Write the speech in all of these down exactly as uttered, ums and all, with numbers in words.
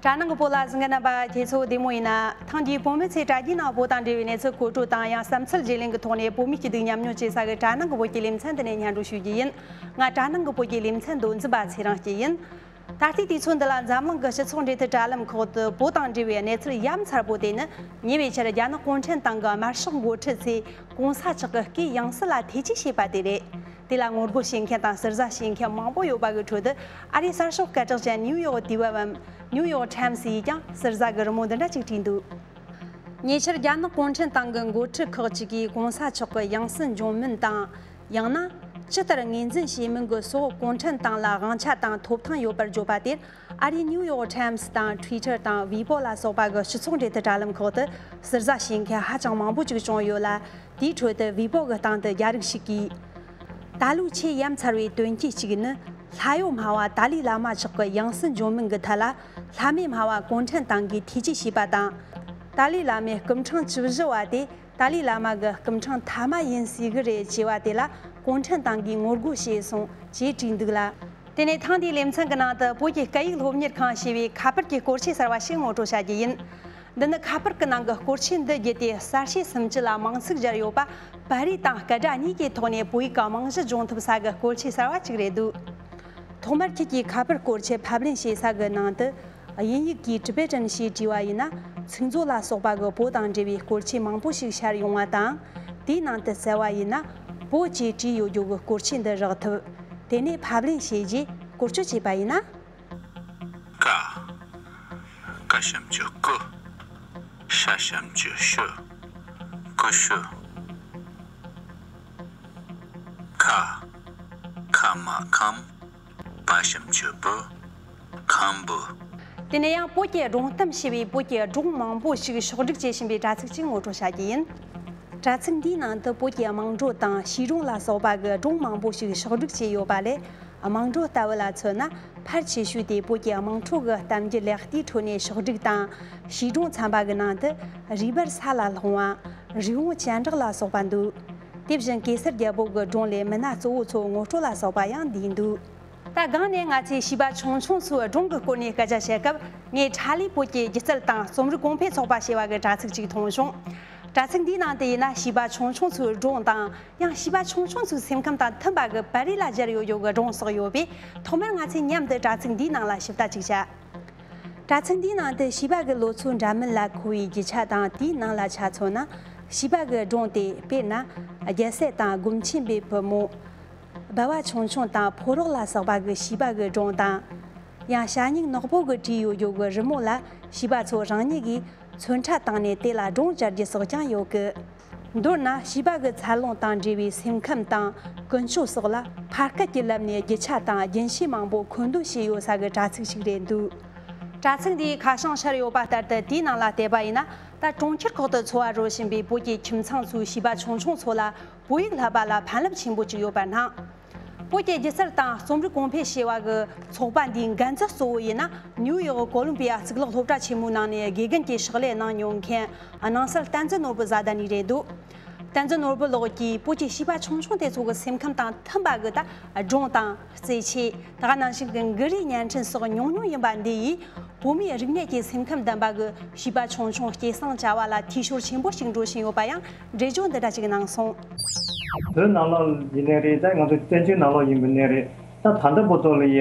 དྲ་ནང་གི་བོད་ལ་གཟིགས་མཁན་རྣམ་པ་ཁྱེད་ཚོ་བདེ་མོ་ཡིན་ན། ཐེངས་འདིའི་བོད་མི་ཚོས་དྲ་རྒྱའི་ནང་བོད་དང་འབྲེལ་བའི་གནས་ཚུལ་མཁོ་སྤྲོད་དང་། ཡང་བསམ་ཚུལ་བརྗེ་ལེན་གྱི་ཐོག་ནས་བོད་མིའི་སྐྱིད་སྡུག་མཉམ་མྱོང་བྱེད་ས་གི་དྲ་ནང་གི་བོད་ཀྱི་ལེ་ཚན་འདི་ནས་སྙན་སྒྲོན་ཞུ་རྒྱུ་ཡིན། ང་དྲ་ནང་གི་བོད་ཀྱི་ལེ་ཚན་མདོ་འཛིན་པ་ཚེ་རིང་སྐྱིད་ཡིན། ད་ལྟའི་དུས་ཚོད་འདི་ལ་འཛམ་གླིང་གི་སྤྱི་ཚོགས་འབྲེལ་མཐུད་དྲ་ལམ་ཁག་ཏུ་བོད་དང་འབྲེལ་བའི་གནས་ཚུལ་ཡ་མཚར་པོ་དེ་ནི། ཉེ་བའི་ཆར་རྒྱ་ནག་གུང་ཁྲན་ཏང་གི་དམར་ཤོག་འགོ་ཁྲིད་ཚོས་གོང་ས་མཆོག་གི་སྐུའི་ཡང་སྲིད་ལ་ཐེ་ཇུས་བྱས་པ་དེ་རེད། དེ་ལ་ངོ་རྒོལ་བྱེད་མཁན་དང་ཟུར་ཟ་བྱེད་མཁན་མང་པོ་ཡོད་པ་གི་ཁྲོད་དུ། ཨ་རིའི་གསར་ཤོག་སྐད་གྲགས་ཅན་ནིའུ་ཡོག་དུས་བབ་བམ། ནིའུ་ཡོག་ཊའིམ་སི་ཡིས་ཀྱང་ཟུར་ཟ་གི་རི་མོ་འདི་འདྲ་ཅིག་བྲིས་འདུག་ཉེ་ཆར་རྒྱ་ནག་གུང་ཁྲན་ཏང་གི་འགོ་ཁྲིད་ཁག་ཅིག་གིས་གོང་ས་མཆོག་གི་ཡང་སྲིད་འབྱུང་མིན་དང་། ཡང་ན། ཇི་ལྟར་ངོས་འཛིན་བྱེད་མིན་གྱི་སོགས་གུང་ཁྲན་ཏང་ལ་དབང་ཆ་དང་ཐོབ་ཐང་ཡོད་པར་བརྗོད་པ་དེར། ཨ་རིའི་ནིའུ་ཡོག་ཊའིམ་སི་དང་ཊུའི་ཊར་དང་ཝི་པོ་ལ་སོགས་པ་གི་སྤྱི་ཚོགས་འབྲེལ་མཐུད་དྲ་ལམ་ཁག་ཏུ་ཟུར་ཟ་བྱེད་མཁན་ཧ་ཅང་མང་པོ་ཅིག་བྱུང་ཡོད་ལ། དེའི་ཁྲོད་དུ་ཝི་པོ་གི་སྟེང་དུ་རྒྱ་རིགས་ཤིག་གིས། ད་ལོའི་ཆེས་ཡ་མཚར་བའི་དོན་རྐྱེན་གཅིག་ནི། ལྷ་གཡོག་སྨྲ་བ་ཏཱ་ལའི་བླ་མ་མཆོག་གི་ཡང་སྲིད་འབྱུང་མིན་གྱི་ཐད་ལ། ལྷ་མེད་སྨྲ་བ་གུང་ཁྲན་ཏང་གིས་ཐེ་ཇུས་བྱས་པ་དང་། ཏཱ་ལའི་བླ་མའི་སྐུ་ཕྲེང་བཅུ་བཞི་བ་དེ་ཏཱ་ལའི་བླ་མ་གི་སྐུ་ཕྲེང་ཐ་མ་ཡིན་སྲིད་གི་རེད་ཅེས་པ་དེ་ལ་གུང་ཁྲན་ཏང་གིས་ངོ་རྒོལ་བྱས་སོང་ཅེས་བྲིས་འདུག་ལ། དེ་ནས་ཐེངས་འདིའི་ལེ་ཚན་གྱི་ནང་དུ་བོད་ཀྱི་སྐད་ཡིག་སློབ་གཉེར་ཁང་ཞེས་པའི་ཁ་པར་གྱི་སྐོར་ཆས་གསར་བ་ཞིག་ངོ་སྤྲོད་བྱ་རྒྱུ་ཡིན། འདི་ནི་ཁ་པར་གྱི་ནང་གི་སྐོར་ཆས་འདི་བརྒྱུད་དེ་གསར་ཤེས་སུམ་ཅུ་ལ་མིང་ཚིག་སྦྱར་ཡོད་པ། པར་རིས་དང་སྐད་སྒྲ་གཉིས་ཀྱི་ཐོག་ནས་བོད་ཡིག་གི་རྨང་གཞི་སྦྱོང་ཐུབ་ས་གི་སྐོར་ཆས་གསར་བ་ཅིག་རེད་འདུག་ཐོག་མར་ཁྱེད་ཀྱིས་ཁ་པར་སྐོར་ཆས་ཕབ་ལེན་བྱེད་ས་གི་ནང་དུ། དབྱིན་ཡིག་གིས་ཊི་བེ་ཊན་ཞེས་བྲིས་པ་ཡིན་ན། ཚིག་མཛོད་ལ་སོགས་པ་གི་བོད་དང་འབྲེལ་བའི་སྐོར་ཆས་མང་པོ་ཞིག་ཤར་ཡོང་བ་དང་། དེའི་ནང་དུ་གསལ་བ་ཡིན་ན། བོད་ཅེས་བྲིས་ཡོད་རྒྱུ་གི་སྐོར་ཆས་འདི་རག་ཐུབ། དེ་ནས་ཕབ་ལེན་བྱས་རྗེས་བཀོལ་སྤྱོད་བྱས་པ་ཡིན་ན། ཀ། ཀ་ཞབས་ཀྱུ་ཀུ། ཤ་ཞབས་ཀྱུ་ཤུ། ཀུ་ཤུ། ཁ། ཁ་མ་ཁམ། བ་ཞབས་ཀྱུ་བུ། ཁམ་བུ། དེ་ནས་ཡང་བོད་ཀྱི་སྒྲུང་གཏམ་ཞེས་པའི་བོད་ཀྱི་སྒྲུང་མང་པོ་ཞིག་ཕྱོགས་བསྒྲིགས་བྱེད་བཞིན་པའི་དྲ་ཚིགས་ཅིག་ངོ་སྤྲོད་བྱ་རྒྱུ་ཡིན། དྲ་ཚིགས་འདིའི་ནང་དུ་བོད་ཀྱི་དམངས་བྲོ་དང་བྱིས་སྒྲུང་ལ་སོགས་པ་གི་སྒྲུང་མང་པོ་ཞིག་ཕྱོགས་བསྒྲིགས་བྱས་ཡོད་པ་ལས། དམངས་བྲོ་ལྟ་བུ་ལ་མཚོན་ན། ཕལ་ཆེ་ཤོས་དེ་བོད་ཀྱི་དམངས་ཁྲོད་ཀྱི་གཏམ་རྒྱུད་ལེགས་བལྟས་ཁྲོད་ནས་ཕྱོགས་བསྒྲིགས་དང་། བྱིས་སྒྲུང་ཚན་པ་གི་ནང་དུ་རུས་སྦལ་ས་ལ་ལྷུང་བ། རི་བོང་ཅན་གྲགས་ལ་སོགས་པ་འདུག་དེ་བཞིན་གེ་སར་རྒྱལ་པོ་གི་སྒྲུང་ལས་མི་སྣ་གཙོ་བོ་ཚོ་ངོ་སྤྲོད་ལ་སོགས་པ་ཡང་འདུས་འདུག་ད་སྒང་ནས་ང་ཚོས་བྱིས་པ་ཆུང་ཆུང་ཚོའི་སྒྲུང་གི་སྐོར་ནས་སྐད་ཆ་བཤད་སྐབས། ངས་ཁྲ་ལི་བོད་ཀྱི་སྒྱུ་རྩལ་དང་རྩོམ་རིག་གོང་འཕེལ་ཚོགས་པ་ཞེས་པ་གི་དྲ་ཚིགས་ཅིག་མཐོང་བྱུང་། དྲ་ཚིགས་འདིའི་ནང་དུ་ཡིན་ན། བྱིས་པ་ཆུང་ཆུང་ཚོའི་སྒྲུང་དང་། ཡང་བྱིས་པ་ཆུང་ཆུང་ཚོའི་སེམས་ཁམས་དང་མཐུན་པ་གི་པར་རིས་ལ་སྦྱར་ཡོད་རྒྱུ་གི་སྒྲུང་སོགས་ཡོད་པས། ཐོག་མར་ང་ཚོས་མཉམ་དུ་དྲ་ཚིགས་འདིའི་ནང་ལ་ཞིབ་ལྟ་ཅིག་བྱ། དྲ་ཚིགས་འདིའི་ནང་དུ་བྱིས་པ་གི་ལོ་ཚོད་འདྲ་མིན་ལ་མཁོ་བའི་རྒྱུ་ཆ་དང་། དེའི་ནང་ལ་ཆ་མཚོན་ན། བྱིས་པ་གི་སྒྲུང་སྟེ། དཔེར་ན། རྒྱལ་སྲས་དང་སྒོམ་ཆེན་པའི་བུ་མོ། སྦལ་བ་ཆུང་ཆུང་དང་ཕོ་རོག་ལ་སོགས་པ་གི་བྱིས་པ་གི་སྒྲུང་དང་། ཡང་ཞྭ་སྨྱུག་ནག་པོ་གིས་བྲིས་ཡོད་རྒྱུ་གི་རི་མོ་ལ། བྱིས་པ་ཚོ་རང་ཉིད་ཀྱིས་ཚོན་ཁྲ་བཏང་ནས་དེ་ལ་སྒྲུང་སྦྱར་རྒྱུ་སོགས་ཀྱང་ཡོད་གི། མདོར་ན། བྱིས་པ་གི་འཚར་ལོངས་དང་འབྲེལ་བའི་སེམས་ཁམས་དང་ཀུན་སྤྱོད་སོགས་ལ་ཕར་སྐད་ཀྱི་ལམ་ནས་རྒྱུ་ཆ་དང་རྒྱུན་ཤེས་མང་པོ་མཁོ་འདོན་བྱས་ཡོད་ས་གི་དྲ་ཚིགས་ཤིག་རེད་འདུག་དྲ་ཚིགས་འདིའི་ཁ་བྱང་ཤར་ཡོད་པ་ལྟར་དུ། དེའི་ནང་ལ་བལྟས་པ་ཡིན་ན། ད་གྲོང་ཁྱེར་ཁག་ཏུ་འཚོ་བ་རོལ་བཞིན་པའི་བོད་ཀྱི་ཁྱིམ་ཚང་ཚོས་བྱིས་པ་ཆུང་ཆུང་ཚོ་ལ་བོད་ཡིག་བསླབ་པ་ལ་ཕན་རླབས་ཆེན་པོ་ཅིག་ཡོད་པར་སྣང་། བོད་ཀྱི་སྒྱུ་རྩལ་དང་རྩོམ་རིག་གོང་འཕེལ་ཞེས་པ་གི་ཚོགས་པ་འདིའི་འགན་འཛིན་གཙོ་བོ་ཡིན་ན། ནིའུ་ཡོག་ཀོ་ལོམ་པི་ཡ་གཙུག་ལག་སློབ་གྲྭ་ཆེན་མོའི་ནང་ནས་དགེ་རྒན་གྱི་ཕྱག་ལས་གནང་མྱོང་མཁན་སྣང་གསལ་བསྟན་འཛིན་ནོར་བུ་བཟའ་ཟླ་ནི་རེད་འདུག་བསྟན་འཛིན་ནོར་བུ་ལགས་ཀྱིས་བོད་ཀྱི་བྱིས་པ་ཆུང་ཆུང་དེ་ཚོ་གི་སེམས་ཁམས་དང་མཐུན་པ་གི་ད་སྒྲུང་དང་། རྩེད་ཆས། ད་ག་ནང་བཞིན་གྱི་འགུལ་རིས་བརྙན་འཕྲིན་སོགས་ཉུང་ཉུང་ཡིན་པ་འདི་ཡིས། བོད་མིའི་རིག་གནས་ཀྱི་སེམས་ཁམས་ལྡན་པ་གི་བྱིས་པ་ཆུང་ཆུང་སྐྱེད་སྲིང་བྱ་བ་ལ་འཐུས་ཤོར་ཆེན་པོ་ཞིག་འགྲོ་བཞིན་ཡོད་པ་ཡང་འགྲེལ་བརྗོད་འདི་འདྲ་ཞིག་གནང་སོང་། བོད་ནང་ལོགས་ཡིན་ནའི་རེད། ད་ང་ཚོ་བཙན་བྱོལ་ནང་ལོགས་ཡིན་པ་ནའི་རེད། ད་ད་ལྟ་བར་དུ་ལ་ཡ་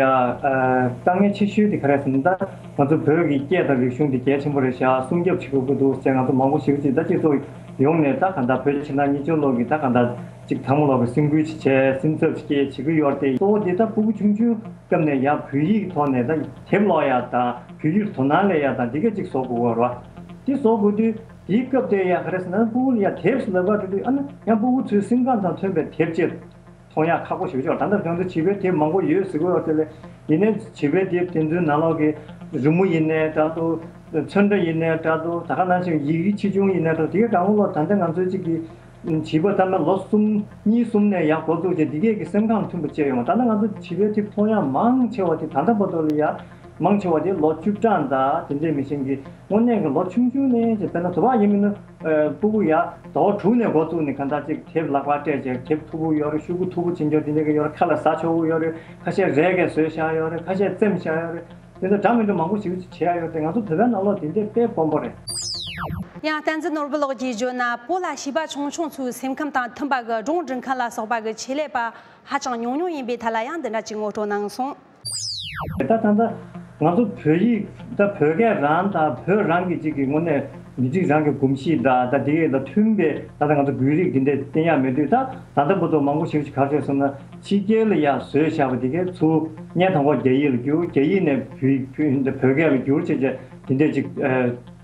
དཀའ་ངལ་ཆེ་ཤོས་དེ་ག་རེ་ཟེར་ན། ད་ང་ཚོ་བོད་ཀྱི་སྐད་དང་རིག་གཞུང་དེ་གལ་ཆེན་པོ་རེད་ཤག་སྲུང་སྐྱོབ་བྱེད་དགོས་ཀྱི་འདུག་ཟེར་ང་ཚོ་མང་པོ་ཞིག་ཅིག་ད་སྤྱི་ཚོགས་ཡོངས་ནས་ད་ག་ད་བོད་ཕྱི་ནང་གཉིས་ཕྱོགས་ལོགས་ཀྱི་ད་ག་ད་ཅིག་དང་པོ་ལོག་གི་སེམས་ཁུར་ཅིག་བྱས། སེམས་འཚབ་ཅིག་བྱེད་ཀྱི་ཡོད་རེད་དེ། གཙོ་བོ་དེ་ད་ཕྲུ་གུ་ཆུང་ཆུང་སྐབས་ནས་ཡང་བོད་ཡིག་ཐོག་ནས་ད་དེབ་ཀློག་ཡ་དང་བོད་ཡིག་དོ་སྣང་སླེབས་ཡ་དང་འདི་ག་ཅིག་བཟོ་དགོས་ཀྱི་རེད་བ། དེ་བཟོ་དགོས་དུས་དེའི་སྐབས་དེ་ཡ་ག་རེ་ཟེར་ན། ཕྲུ་གུ་ལ་ཡ་དེབ་ཟེར་ལབ་པ་དེ་དུས་ཨ་ནི་ཡང་ཕྲུ་གུ་ཚོའི་སེམས་ཁམས་དང་མཐུན་པའི་དེབ་ཅིག་མཐོང་ཡག་ཁག་པོ་ཞིག་ཆགས། ད་ལྟ་ང་ཚོ་བྱིས་པའི་དེབ་མང་པོ་ཡོད་ཟེར་གྱི་ཡོད་དེ་ལས། ཡིན་ནའི་བྱིས་པའི་དེབ་དེ་ཚོའི་ནང་ལོགས་ཀྱི་རི་མོ་ཡིན་ནའི་འདྲ་འདུག་ཚོན་ཁྲ་ཡིན་ནའི་འདྲ་འདུག་ད་ག་ནང་བཞིན་ཡིག་རིགས་ཆེ་ཆུང་ཡིན་ནའི་འདྲ་འདུག་དེ་གའི་སྒང་ལོགས་ད་ལྟ་ང་ཚོའི་གཅིག་གི་བྱིས་པ་ད་ལྟ་ལོ་གསུམ་གཉིས་གསུམ་ནས་ཡར་འགོ་བཙུགས་བྱས། དེ་གས་ཀྱི་སེམས་ཁམས་མཐུན་པ་བཅས་ཡོང་བ། ད་ལྟ་ང་ཚོ་བྱིས་པའི་དེབ་མཐོང་ཡག་མང་ཆེ་བ་དེ་ད་ལྟ་བར་དུ་ལ་ཡ་མང་ཆེ་བ་དེ་ལོ་བཅུ་གྲངས་དང་དེ་འདྲས་མི་ཤེས་ཀྱི། དངོས་གནས་ཀྱི་ལོ་ཆུང་ཆུང་ནས་ཅིག་དཔེར་ན་དུ་བ་ཡིན་མིན་ནི། ཨ་ཕྲུ་གུ་ཡ་ཟླ་བ་དྲུག་ནས་འགོ་བཙུགས་ནས་གང་ལྟར་ཅིག་དེབ་ལག་པར་སྤྲད་བྱས། དེབ་མཐུག་པོ་ཡོད་རེད། ཤོག་གུ་མཐུག་པོ་ཅན་ཅོག་དེ་འདྲ་གི་ཡོད་རེད། ཁ་ལ་ཟ་ཆོག་གི་ཡོད་རེད། ཁ་ཤས་རས་ཀྱིས་བཟོས་བཞག་ཡོད་རེད། ཁ་ཤས་བཙེམས་བཞག་ཡོད་རེད། དེ་ཚོ་འདྲ་མི་འདྲ་མང་པོ་ཞིག་བྱེད་ཡ་ཡོད་དེ། ང་ཚོ་བོད་པའི་ནང་ལོགས་དེ་འདྲའི་དཔེ་དཀོན་པོ་རེད། ཡང་བསྟན་འཛིན་ནོར་བུ་ལགས་ཀྱིས་བརྗོད་ན། བོད་ལ་བྱིས་པ་ཆུང་ཆུང་ཚོའི་སེམས་ཁམས་དང་མཐུན་པ་གི་སྒྲུང་འབྲི་མཁན་ལ་སོགས་པ་གི་ཆེད་ལས་པ་ཧ་ཅང་ཉུང་ཉུང་ཡིན་པའི་ཐད་ལ་ཡང་འདི་འདྲ་ཅིག་ངོ་སྤྲོད་གནང་སོང་། ད་ད་ལྟ་ང་ཚོ་བོད་ཡིག་ད་བོད་སྐད་རང་དང་བོད་རང་གི་ཅིག་གི་དངོས་གནས་མི་རིགས་རང་གི་གོམས་གཤིས་དང་ད་དེ་གས་ལ་མཐུན་པའི་ད་ལྟ་ང་ཚོ་བོད་རིགས་འདི་འདྲ་བསྟན་ཡག་མེད་དུས། ད་ད་ལྟ་བར་དུ་མང་པོ་ཞིག་ག་རེ་བྱས་སོང་ན། ཕྱི་རྒྱལ་ལ་ཡར་བཟོས་བཞག་པ་དེ་གས་ཚུར་སྙན་དང་པོ་རྒྱ་ཡིག་ལ་བསྒྱུར། རྒྱ་ཡིག་ནས་བོད་ཡིག་བོད་བོད་སྐད་ལ་བསྒྱུར་བྱས་བྱས་དེ་འདྲས་ཅིག་ཨ་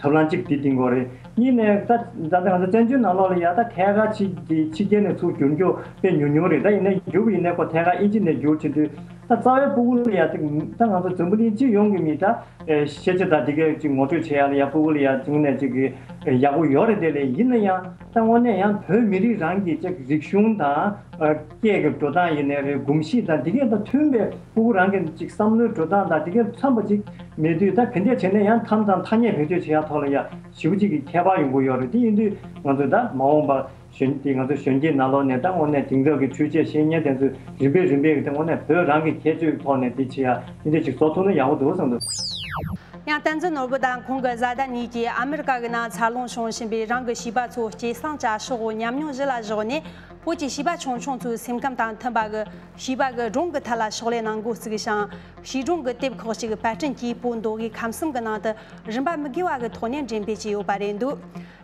ཐབས་ལམ་ཅིག་དེ་བཏིང་དགོས་རེད། གཉིས་ནས་ད་ད་ལྟ་ང་ཚོ་བཙན་བྱོལ་ནང་ལོགས་ལ་ཡ་ད་ཐད་ཀར་ཕྱི་ཕྱི་རྒྱལ་ནས་ཚུར་བསྒྱུར་རྒྱུ་དཔེ་ཉུང་ཉུང་རེད། ད་ཡིན་ནའི་བསྒྱུར་བ་ཡིན་ནའི་ཁོ་ཐད་ཀར་ཨིན་ཇི་ནས་བསྒྱུར་བྱེད་དུས། ད་རྩ་བའི་ཕྲུ་གུ་ལ་ཡ་ད་ད་ང་ཚོ་འཛམ་བུ་གླིང་སྤྱི་ཡོངས་ཀྱི་མི་ད་ཨེ་ཤེས་བྱ་དང་དེ་གས་ཅིག་ངོ་སྤྲོད་བྱེད་ཡ་ལ་ཡ་ཕྲུ་གུ་ལ་ཡ་དངོས་གནས་ཅིག་གི་ཨེ་ཡག་པོ་ཡོད་རེད། དེ་ལས་ཡིན་ན་ཡང་ད་དངོས་གནས་ཡང་བོད་མི་རིགས་རང་གི་ཅིག་རིག་གཞུང་དང་ཨ་སྐད་ཀྱི་འགྲོ་སྟངས་ཡིན་ནའི་རེད། གོམས་གཤིས་དང་དེ་གས་ད་མཐུན་པའི་ཕྲུ་གུ་རང་གི་ཅིག་བསམ་བློའི་འགྲོ་སྟངས་དང་དེ་གས་འཚམ་པ་ཅིག་མེད་དུས། ད་ག་འདྲས་བྱས་ནས་ཡང་ཐམ་དང་ཐ་སྙད་བེད་སྤྱོད་བྱེད་ཡ་ཐོག་ལ་ཡ་ཞེ་པོ་ཅིག་གི་ཁྱད་པར་ཡོང་གི་ཡོད་རེད། དེ་ཡིན་དུས་ང་ཚོ་ད་མ་འོངས་པ་གཞོན་དེ་ང་ཚོ་གཞོན་སྐྱེས་ནང་ལོགས་ནས་ད་དངོས་གནས་དེང་རབས་ཀྱི་འཕྲུལ་ཆས་ཤེས་མཁན་དེ་ཚོས་རིམ་པས་རིམ་པས་ཀྱི་ད་དངོས་གནས་བོད་རང་གི་ཁྱད་ཆོས་ཐོག་ནས་དེ་བྱེད་ཡ་དེ་འདྲས་ཅིག་བཟོ་ཐུབ་ན་ཡག་པོ་འདུག་བསམ་འདུག། ཡང་བསྟན་འཛིན་ནོར་བུ་དང་ཁོང་གི་བཟའ་ཟླ་གཉིས་ཀྱིས་ཨ་མི་རི་ཀ་གི་ནང་འཚར་ལོངས་བྱུང་བཞིན་པའི་རང་གི་བྱིས་པ་ཚོ་སྐྱེས་སྟངས་བྱ་ཕྱོགས་ཉམས་མྱོང་གཞི་ལ་བཞག་ནས། བོད་ཀྱི་བྱིས་པ་ཆུང་ཆུང་ཚོའི་སེམས་ཁམས་དང་མཐུན་པ་གི་བྱིས་པ་གི་སྒྲུང་གི་ཐད་ལ་ཕྱག་ལས་གནང་འགོ་བཙུགས་ཤིང་། བྱིས་སྒྲུང་གི་དེབ་ཁག་ཅིག་པར་སྐྲུན་གྱིས་བོད་མདོ་དབུས་ཁམས་གསུམ་གྱི་ནང་དུ་རིམ་པ་མི་དགོས་པ་གི་ཐོག་ནས་འགྲེམས་སྤེལ་བྱས་ཡོད་པ་རེད་འདུག།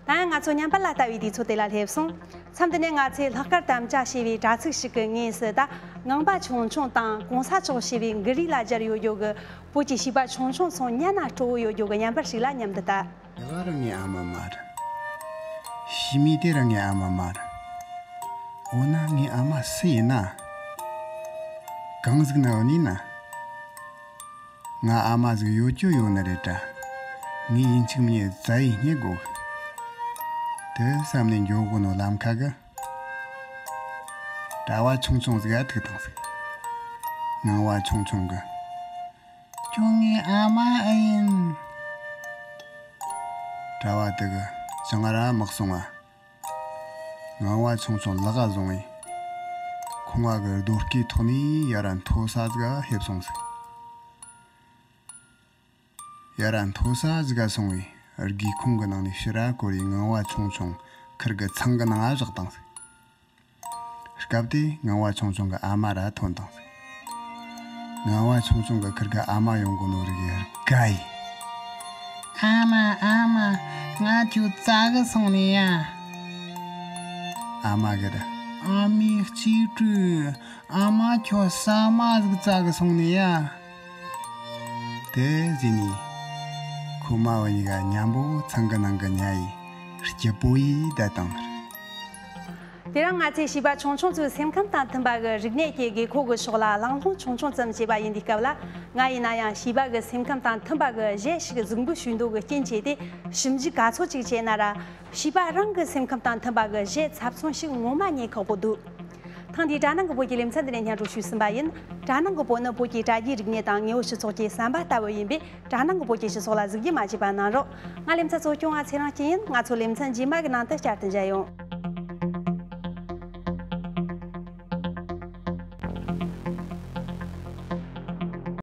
ད་ཡང་ང་ཚོ་བརྙན་པར་ལ་ལྟ་བའི་དུས་ཚོད་དེ་ལ་སླེབས་སོང་། མཚམས་འདི་ནས་ང་ཚོས་ལྷག་དཀར་དམ་བཅའ་ཞེས་པའི་དྲ་ཚིགས་ཤིག་གི་ངོས་སུ། ད་ངང་པ་ཆུང་ཆུང་དང་གོང་ས་མཆོག་ཞེས་པའི་མགུར་རིགས་ལ་སྦྱར་ཡོད་རྒྱུ་གི་བོད་ཀྱི་བྱིས་པ་ཆུང་ཆུང་ཚོ་ཉན་ན་སྤྲོ་བོ་ཡོད་རྒྱུ་གི་བརྙན་པར་ཞིག་ལ་མཉམ་དུ་ལྟ། དེ་ག་རང་ངའི་ཨ་མ་མ་རེད། ཞི་མི་དེ་རང་ངའི་ཨ་མ་མ་རེད། འོ་ན་ངའི་ཨ་མ་སུ་ཡིན་ན། གང་ཟིག་ན་ཡོད་ནི་ན། ང་ཨ་མ་ཟིག་ཡོད་རྒྱུ་ཡོད་ནི་རེད་དྲ། ངས་ཡིན་གཅིག་མིན་རྫ་ཡི་སྙེག་དགོ་གི། དེ་བསམ་ནས་འགྱོ་གོ་ནོ་ལམ་ཁ་གི། གྲྭ་བ་ཆུང་ཆུང་ཟིག་ཨ་ཐུག་དང་ཟིག། ངང་བ་ཆུང་ཆུང་གི། ཁྱོད་ངའི་ཨ་མ་ཨེ་ཡིན། གྲྭ་བ་དེ་གི་ཅང་ར་མི་གསུང་ང་། ངང་བ་ཆུང་ཆུང་ལག་ག་བཟུང་བས། ཁོང་བ་གི་རྡོ་སྐས་ཐོག་ནས་ཡར་མཐོ་ས་ཟིག་ག་ཕེབས་སོང་ཟིག། ཡར་མཐོ་ས་ཟིག་ག་སོང་བས་སྒེའུ་ཁུང་གི་ནང་ནས་ཕྱི་ར་བསྐོར་བའི་ངང་བ་ཆུང་ཆུང་ཁིར་གི་ཚང་གི་ནང་ང་བཞག་བཏང་ཟིག། སྐབས་དེ་ངང་བ་ཆུང་ཆུང་གི་ཨ་མ་ར་ཐོན་བཏང་ཟིག། ངང་བ་ཆུང་ཆུང་གི་ཁིར་གི་ཨ་མ་ཡོང་གོ་ནོ་རིག་དགའ་ཡི། ཨ་མ་ཨ་མ། ང་ཁྱོད་བཙལ་གི་སོང་ནི་ཡ། ཨ་མ་གི་ར། ཨ་མའི་གཅེས་ཕྲུག། ཨ་མ་ཁྱོད་ཟ་མ་ཟིག་བཙལ་གི་སོང་ནི་ཡ། དེ་ཟེར་ནས་ཁོ་མ་བུ་གཉིས་ཀ་མཉམ་པོ་ཚང་གི་ནང་གི་ཉལ་ཡི་སྐྱིད་པོ་ཡི་བསྡད་བཏང་ནི་རེད། དེ་རིང་ང་ཚོས་བྱིས་པ་ཆུང་ཆུང་ཚོའི་སེམས་ཁམས་དང་མཐུན་པ་གི་རིག་གནས་ཀྱི་དགོས་མཁོ་གི་ཕྱོགས་ལ་གླེང་སློང་ཆུང་ཆུང་ཙམ་བྱས་པ་ཡིན་དུས་སྐབས་ལ། ང་ཡིན་ན་ཡང་བྱིས་པ་གི་སེམས་ཁམས་དང་མཐུན་པ་གི་གཞས་ཤིག་གཟིགས་འབུལ་ཞུས་འདོད་གི་རྐྱེན་བྱས་ཏེ། ཞིབ་འཇུག་ག་ཚོད་ཅིག་བྱས་ན་ར། བྱིས་པ་རང་གི་སེམས་ཁམས་དང་མཐུན་པ་གི་གཞས་ཚབ་མཚོན་ཞིག་ངོ་མ་རྙེད་ཁག་པོ་འདུག། ཐེངས་འདིའི་དྲ་ནང་གི་བོད་ཀྱི་ལེ་ཚན་འདི་ནས་སྙན་སྒྲོན་ཞུས་ཟིན་པ་ཡིན། དྲ་ནང་གི་བོད་ནི་བོད་ཀྱི་དྲ་རྒྱའི་རིག་གནས་དང་དངོས་པོ་སྤྱི་ཚོགས་ཀྱི་ཟམ་པ་ལྟ་བུ་ཡིན་པས། དྲ་ནང་གི་བོད་ཀྱི་སྤྱི་ཚོགས་ལ་གཟིགས་རྒྱུ་མ་བརྗེད་པ་གནང་རོགས། ང་ལེ་ཚན་གཙོ་སྐྱོང་བ་ཚེ་རིང་སྐྱིད་ཡིན། ང་ཚོ་ལེ་ཚན་རྗེས་མ་གི་ནང་དུ་བསྐྱར་དུ་མཇལ་ཡོང་།